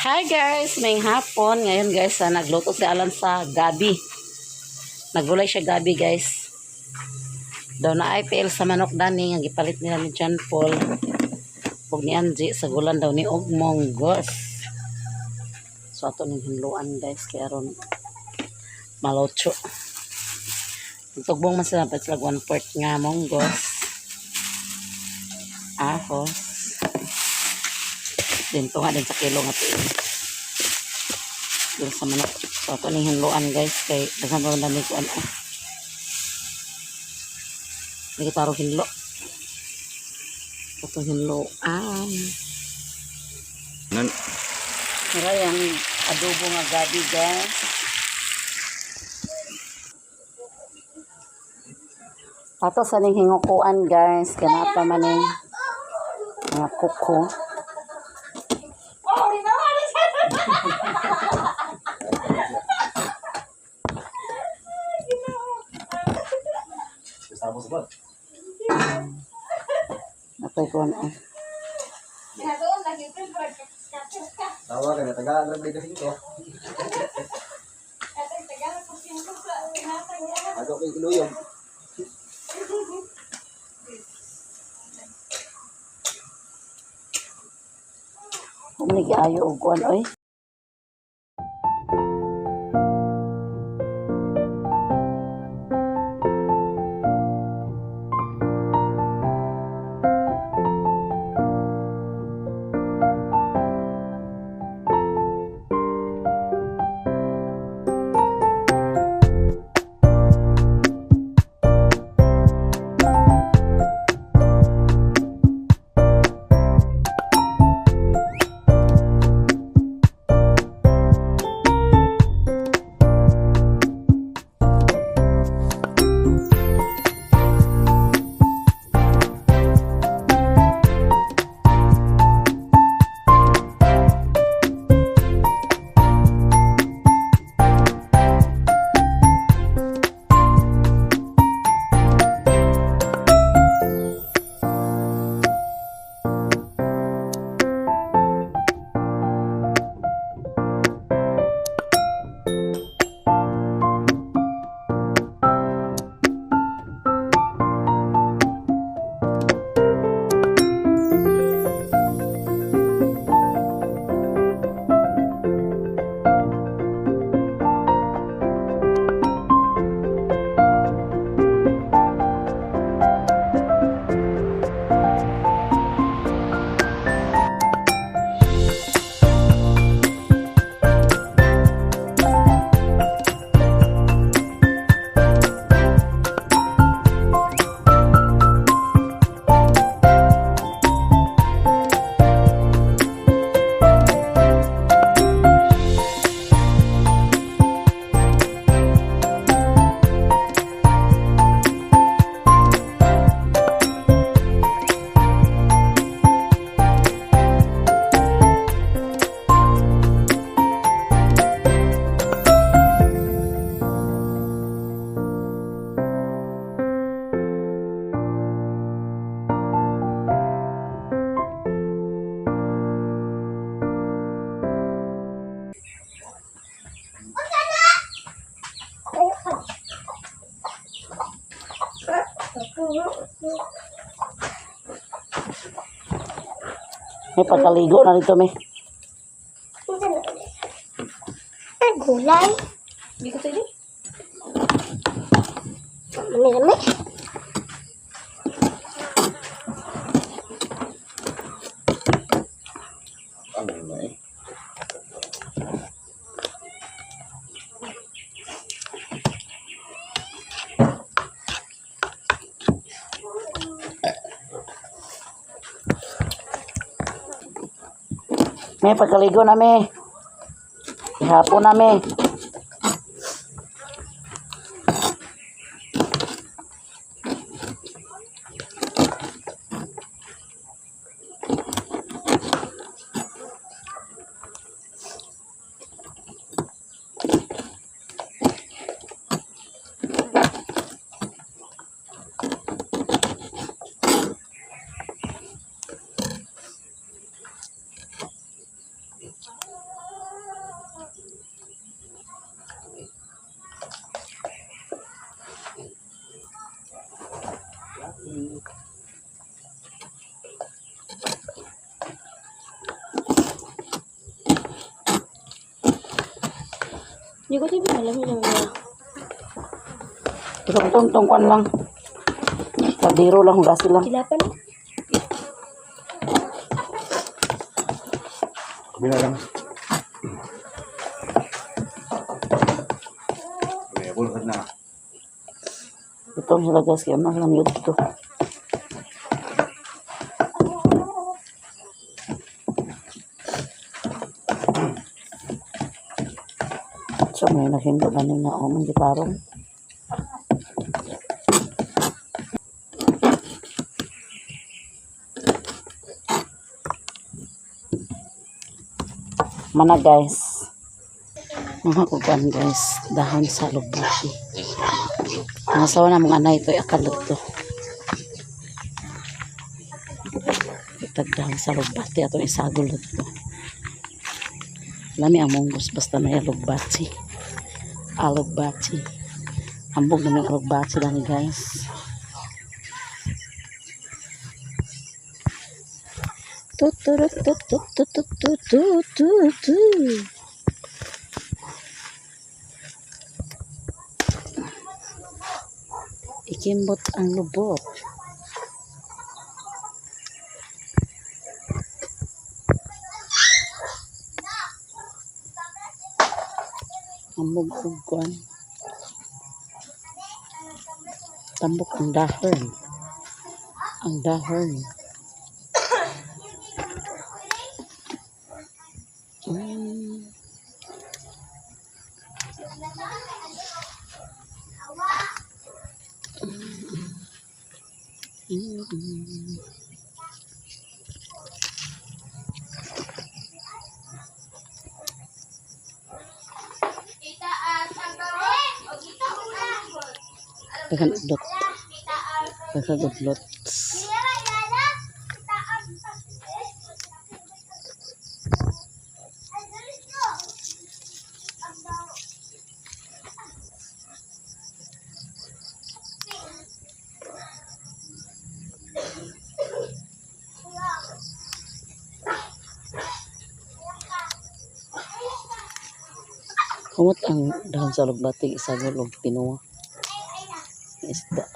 Hi guys, may hapon. Ngayon guys, nagluto si Alan sa gabi. Nagulay siya gabi, guys. Daw na IPL sa manok dani nga gipalit nila ni John Paul ug ni Angie sa gulan daw ni og monggos. So ato ning hinluan, guys, kay aron malotso. Tugbong man sila pa sila one fourth nga monggos. Ahos. Din to nga din sa kilo nga tiil. Dito sa manok. So ato ning hinluan, guys, kay daghan pa man dami ko ano. Hindi kita hinlo. Ato hinluan. Nan, Mira yung adobo nga gabi, guys. Ato sa ning hingukuan, guys, kanapa man ning mga kuko. Tapos ba? Atoy ko na. Tawa ka na, tagaan lang kasi ito. Ako kay iluyog. Humnig ayo og kuan oy. May pagkaligo na dito mi. Ay, gulay. Hindi ko pwede. Lami-lami. Ano na eh? May pagkaligo na mi. Ihapon na mi. Hindi ko sabi alam yun. Itong tong tong kwan lang. Kadiro lang, hugasi lang. Kilapan na. Kabila lang. Okay, bulkad na. Itong sila guys, kaya mas lang yun dito. So, may naghindo na nila o man gitarong. Mana guys. Mga kukuan guys, dahon sa lubuti. Ang asawa na mga anay ito, akalot to. Itagdahon sa lugbati, atong isagol to. Lami ang munggos, basta may alugbati. Alugbati. Ambog na may alugbati lang guys. Tut tut tut tut tut tut tut tut tut tut. Ikimbot ang lubot. Ambog og kuan. Tambok ang dahon. Ang dahon. Daghan udlot. Daghan udlot. Kumot ang dahon sa lugbati isagol og tinuwa. Isda.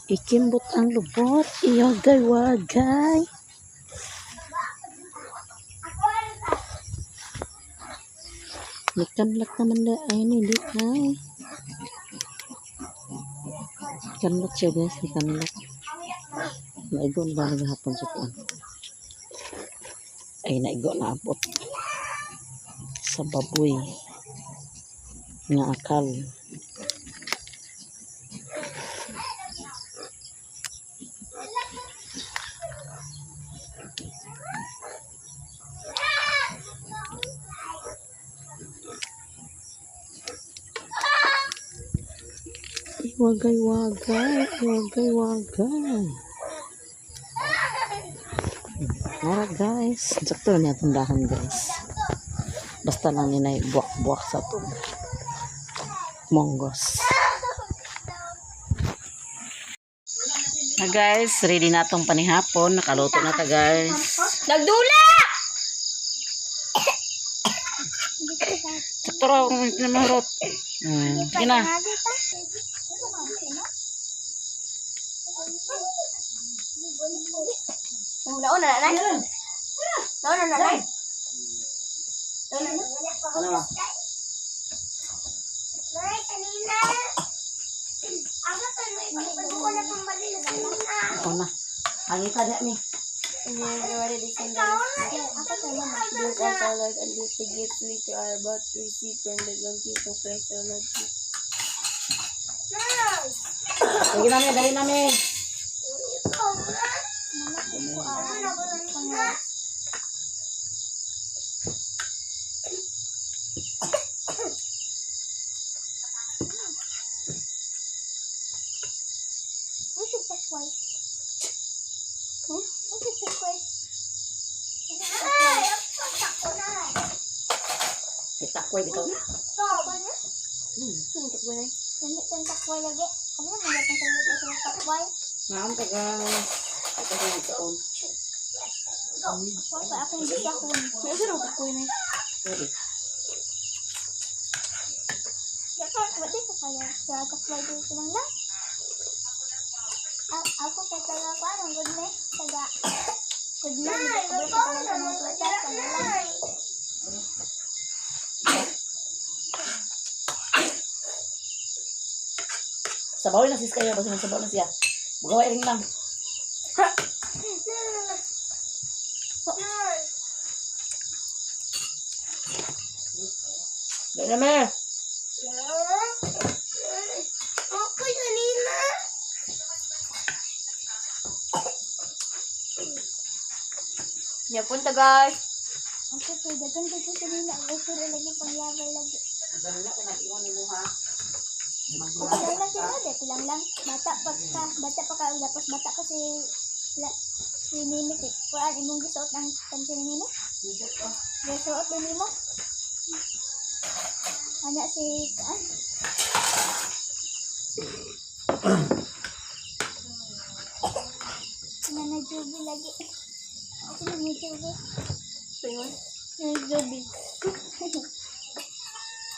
Ikimbot ang lubot, iyagay wagay. Nikanlak naman na ay hindi ay. Kanlak siya guys, nikanlak. Naigo na ba naghapon sa kuan? Ay naigo na abot. Sa baboy. Nga akal. Iwagay wagay, iwagay wagay. Alright guys, sakto na niya itong dahon guys. Basta lang nila buwak-buwak sa itong monggos. Na guys, ready na itong panihapon. Nakaluto na ta guys. Nagdula! Sakto raw, namahurot. Sige na. Nauna na na. Nauna na na. Nauna na. Ano? Ito na. Ang isa niya ni. Bless us, O Lord, and these the gifts which you are about to receive from the bounty of Christ our Lord. Sige na mi, dali na mi. May takway dito. Takway na? Saan takway na? Hindi kang takway lagi. Kami na mga pang sa sa takway. Naam ka guys. Ito sa taon. Go. Ako pa akong gisahon. May asa takway na? Sorry. Ya ka, wala ka kaya sa takway dito lang lang. Ako kay taga ko anong good me? Taga good me. Nay, ko Sabaw na sis kayo. Basta sabaw na siya. Bugaway rin lang. Dali na me. Okay, kanina. Nya punta guys. Ang kay dagan dito sa nina, gusto rin lagi panglabay lagi. Dali na kung nag-iwan ni mo ha. Okay lang sila, dito lang lang. Bata pa ka, bata pa ka, tapos bata kasi la, si Mimi, kuan imong gisuot ang kan si Mimi. Gisuot din nimo. Ana si kuan. Ana na Juby lagi. Ako na ni Juby. Ayun. Na Juby.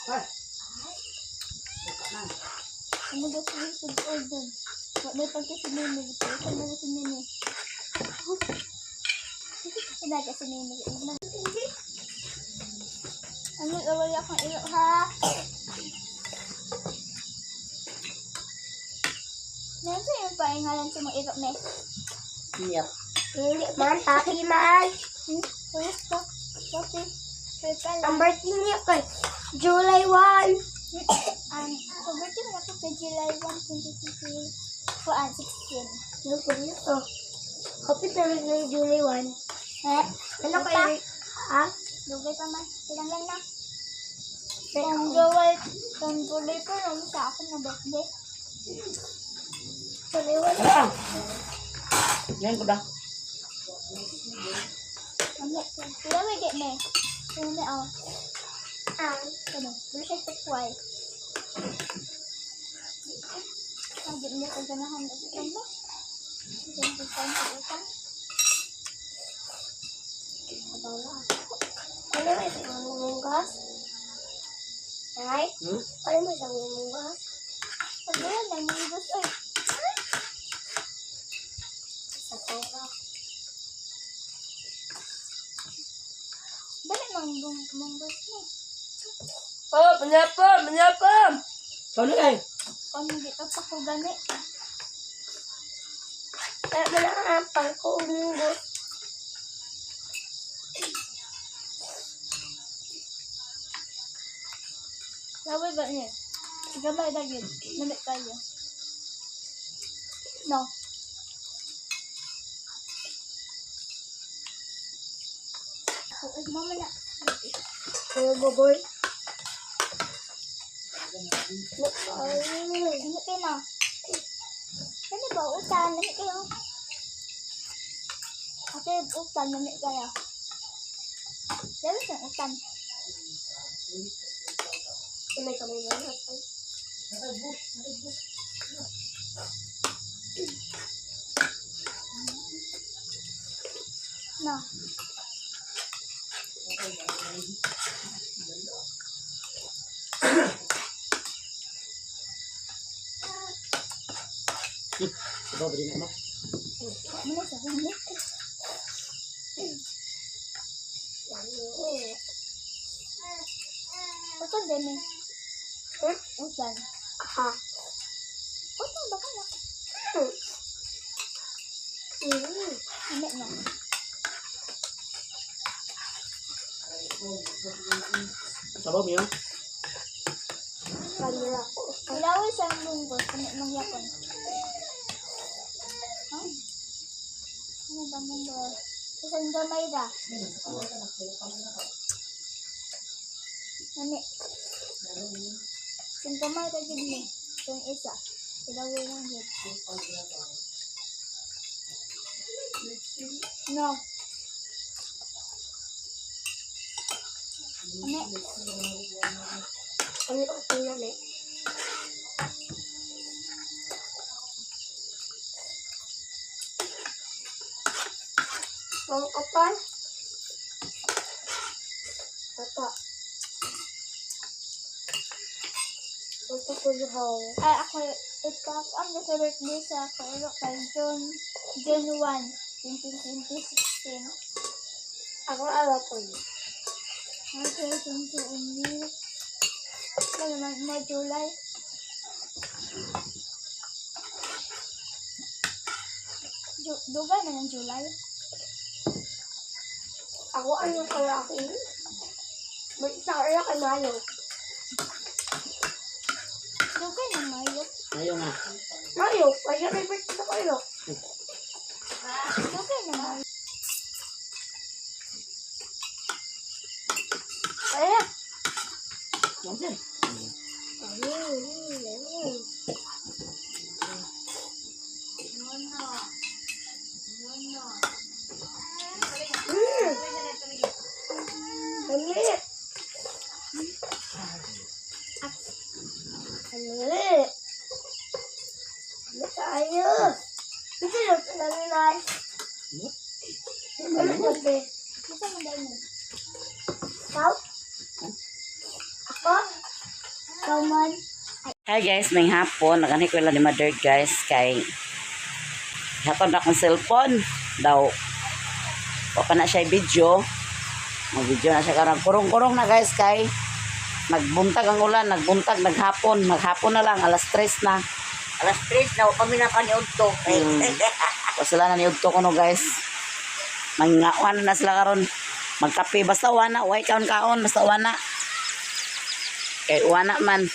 Ay. Ano ba si sugod dun? Wa may pagka si Mimi. Ito na si Mimi. Inaga si Mimi. Ano away akong ilo ha? Nansa yung paingalan sa mga iro me? Yep. Hindi man, papi man. Hmm? Kuya ko. Kopi. Ang birthday niya kay July 1. Ang birthday mo na ako sa July 1, 2016. Kuan, 16. Ano po dito? Kapit na rin ng July 1. Eh, Ano kayo? Ha? Dugay pa man. Ilang lang na. Kung July, kung July pa rin sa ako na birthday. July 1. Ano ah? Yan ko ba? Ano? Kuya, may get me. Kuya, may oh. Ah. Ano? Wala siya tukway. Ang di mo kaganahan og utang ba? Ang utang sa utang. Ano mo isang munggas? Nay? Hmm? Ano mo isang munggas? Pag wala lang munggas oy. Sa soba. Dali mang munggas ni. Oh, manyapam! Manyapam! Paano eh? Kung hindi ka pa ko gani. Kaya mo na ang pangko munggas. Laway ba niya? Gamay na gyud. Lamit kayo. No. Oo, mama na. Ano baboy? Ay, Ano kayo na? Ano ba? Utan. Lamit kayo. Ate, utan. Lamit kayo. Lamit ang utan. may kamay ba natin? No. Sabaw ba din ako? Ano na sa huli? Utan din eh. Hmm? Utan. Ha? Utan ba kaya? Mm. Lamit na. Sabaw mo yun? Kamera ko. Ilaway sa munggos. Lamit ng yapon. Huh? Ano ba munggos? Isang gamay ra. Lamit. Isang gamay ra gid ni. Itong isa. Ilaway lang gid. No. Ame. Ano okay na eh. Ang kapal. Papa. Ito ko luhaw. Ay, ako, ito, ang sa birthday sa kairo kay June 1, 2016. Ako awa ko yun. Ang 2020. Wala naman mo, July. Dugay man ang July. Ako ano kaya akin? May isa kaya kay Mayo. Dugay na Mayo. Ayaw nga. Mayo, kaya may birthday sa kayo. Dugay na Mayo. Kaya. Sir. Ayun, ayun. Mm. Dali. Dali. Dali tayo. Ito lang nanay. Ano sabi? Basta mo dahil mo. Ikaw? Ako? Ikaw man. Hi guys, may hapon. Naganhi ko lang ni Mother guys kay hatod na akong cellphone daw. Wa pa na siya video. Mag-video na siya karon. Kurong-kurong na guys kay nagbuntag ang ulan, nagbuntag, naghapon, maghapon na lang alas 3 na. Alas 3 na kami na kaniudto. Wa sila na niudto ko no guys. Mangawan na sila karon. Magkape basta wana, way kaon kaon basta wana. Kay wana man.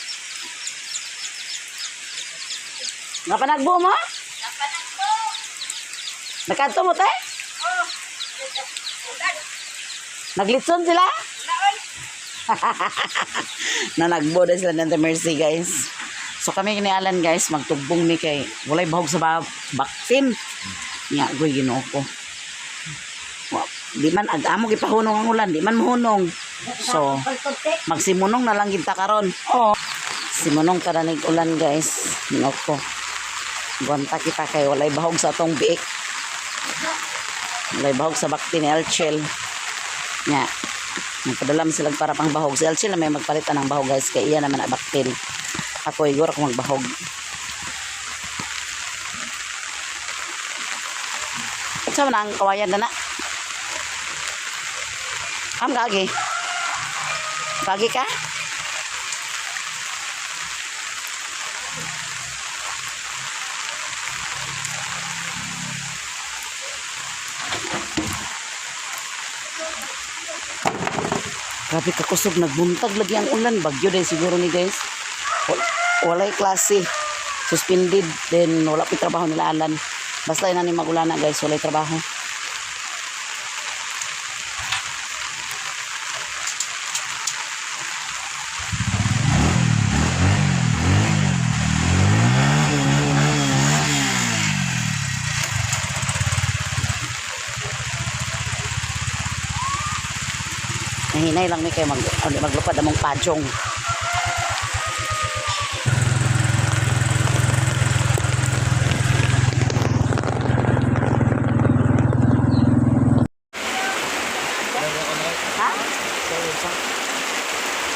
Nga panagbo mo? Nakadto mo te? Naglitson sila? Nanagbo na sila ng The Mercy guys. So kami ni Alan guys, magtugbong mi kay walay bahog sa baksin. Nya goy Ginoo ko. Wa, di man ag amo gipahunong ang ulan, di man mohunong. So magsimunong na lang kita karon. Oh. Simunong taranig ulan guys. Ginoo ko. Gwanta kita kay walay bahog sa atong biik. Walay bahog sa bakti ni Elchel. Nya. Nagpadala man silang para pang bahog. Si Elchel na may magpalitan ng bahog guys kay iya naman ang baktil. Ako igor ako magbahog. Sa man ang kawayan na na. Am kagi. Kagi ka? Grabe ka kusog, nagbuntag lagi ang ulan. Bagyo din siguro ni guys. Walay klase. Suspended. Then wala pa trabaho nila Alan. Basta yun na ni magulana guys, walay trabaho. Nahinay lang mi kay mag ano, maglupad among pajong. Ha?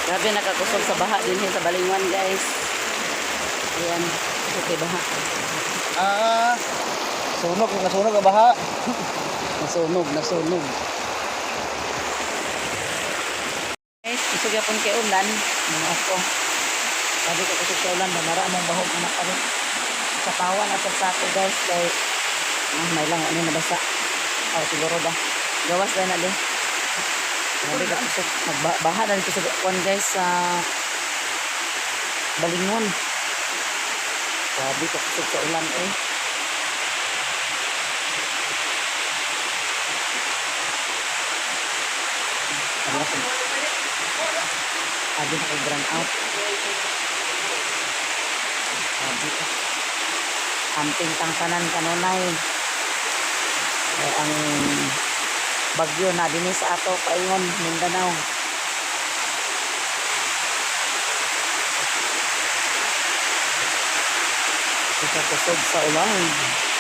Grabe nakakusog sa baha din sa Balingwan guys. Ayan, okay baha. Ah, sunog, nasunog ang baha. Nasunog, nasunog. Guys, kusog yapon kay ulan. Mga ako. Sabi ko kusog sa ulan, banara among bahog anak kami. Sa pawan at sa sako guys, kay may lang ano nabasa. Oh, siguro ba. Gawas na na din. Sabi ko kusog, magbaha na dito sa kuan guys sa Balingon. Sabi ko kusog sa ulan eh. Sabi na ko. Sabi na ko brown out. Sabi ko. Amping tang tanan kanunay. Eh, ang bagyo na dinhi sa ato paingon Mindanao. Ikakusog sa ulan.